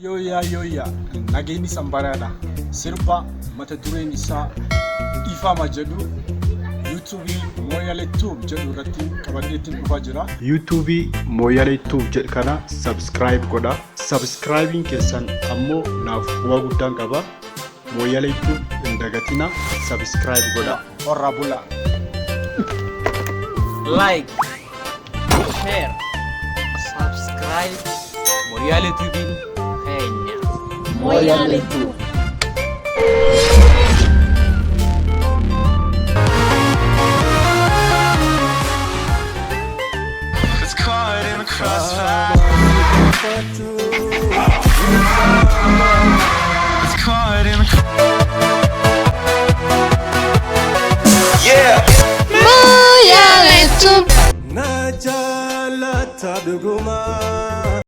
Yooyyaa yooyyaa nageenyi sanbaraadha. Sirba mata dureen isaa dhiifama jedhu yuutuubii Mooyalee Tube jedhu irratti qabadheetiin dhufaa jira. Yuutuubii Mooyalee Tube jedhu kana subscribe godha. Subscribing keessan ammoo naaf bu'aa guddaan qaba. Mooyalee Tube hin dagatina subscribe godha. Horraa bulaa. Like, share, subscribe, Moyale Tubiin keenya. Moyale Tube. It's caught in the crossfire. It's caught in the Yeah. Moyale Tube. Na jaalata dhugumaa.